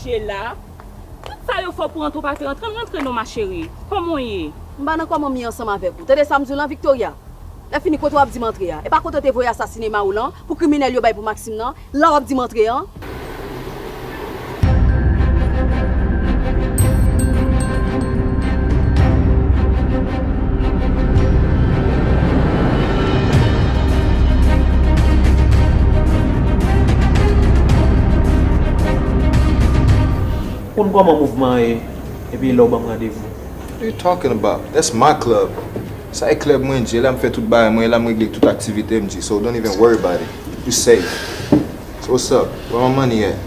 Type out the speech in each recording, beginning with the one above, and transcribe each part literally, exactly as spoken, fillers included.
Jela, tout sa yo fè w pou rantre, w pa te rantre, ann rantre non, ma chérie. Kòman w ye? M pa nan kòman m ye ansanm avèk ou. Tande sa m di w lan, Victoria. Lè fini, kote w ap di m antre a? E pa kote w te voye asasine mari w lan, pou kriminèl yo bay pou Maxime nan? La w ap di m antre an? Konn kòman mouvman an ye, epi lè w ban m randevou. What are you talking about? That's my club. Sa e klèb mwen, G. La m fè tout bagay mwen, la m regle tout aktivite m, G. So don't even worry about it. You safe. So what's up? Where my money at?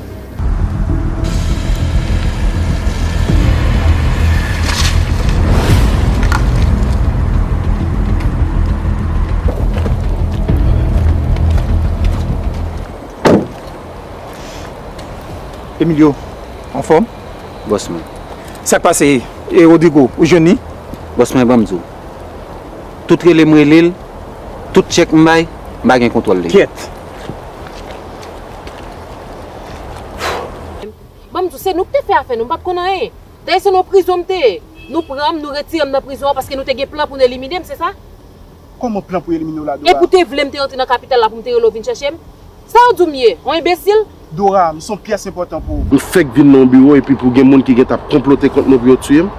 Emilio, anfòm? Bòs mwen. Sa k pase? E Rodrigo, ou jwenn li? Bòs mwen, ban m di w. Tout rele m rele l, tout tchèk m bay, m pa gen kontwòl li. Kyèt. Ban m di w, se nou ki te fè afè nou, m pa t konn anyen. Dayè, se nan prizon m te ye. Nou pran m, nou retire m nan prizon an paske nou te gen plan pou n elimine m, se sa? Kòman plan pou elimine w la, Dora? Epi w te vle m te rantre nan kapital la pou m te rele w vin chèche m? Sa w di w m ye? Yon enbesil? Dora, m se yon pyès enpòtan pou ou. M fèk vin nan yon biwo epi pou gen moun ki gentan ap konplote kont mwen pou yo tiye m.